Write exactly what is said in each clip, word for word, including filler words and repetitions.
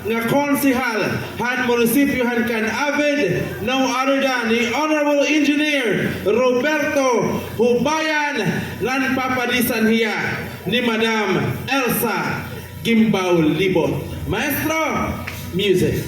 nga konsehal han munisipyo han Can-avid, no other than the Honorable Engineer Roberto Hubayan, ngan papadisan hiya ni Madam Elsa Gimbao Libot. Maestro, music.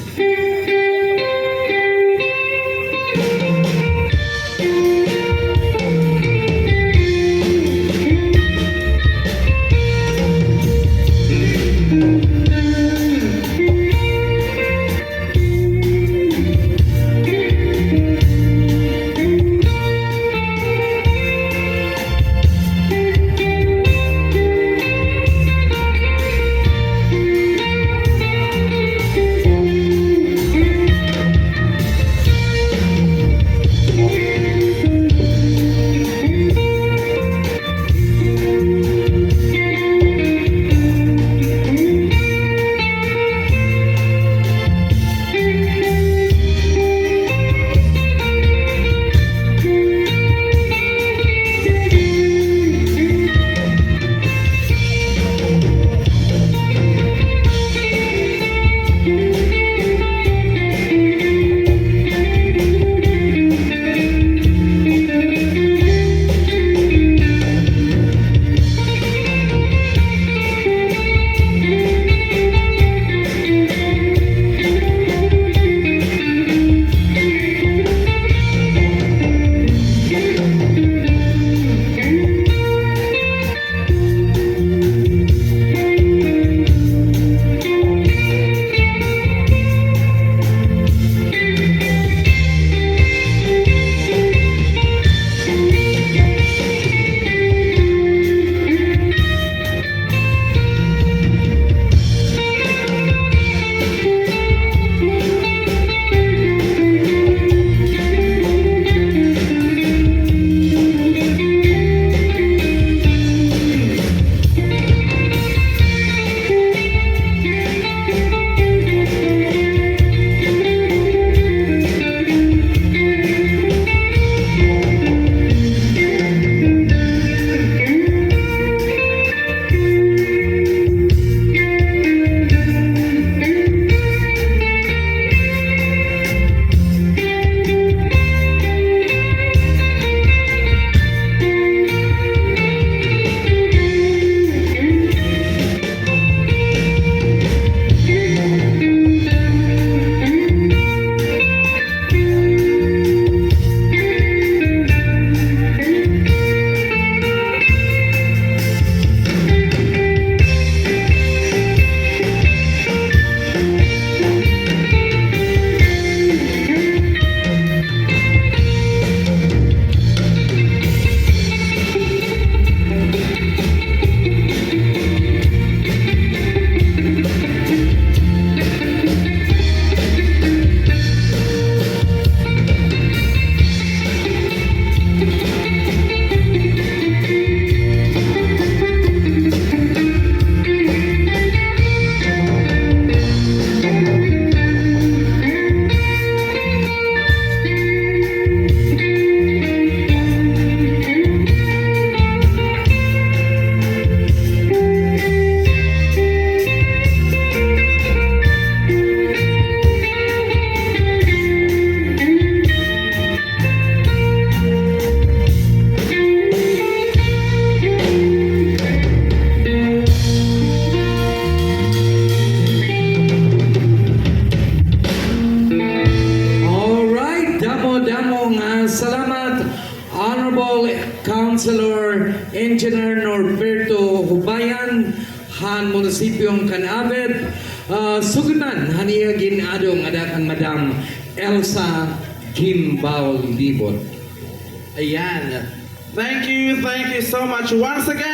All right, damo-damo nga salamat, Honorable Councilor Engineer Norberto Hubayan han munisipyong Can-avid, ah, sugad man han iya gin-ado nga ada kan Madam Elsa Gimbao Libot. Ayan. Thank you, thank you so much once again.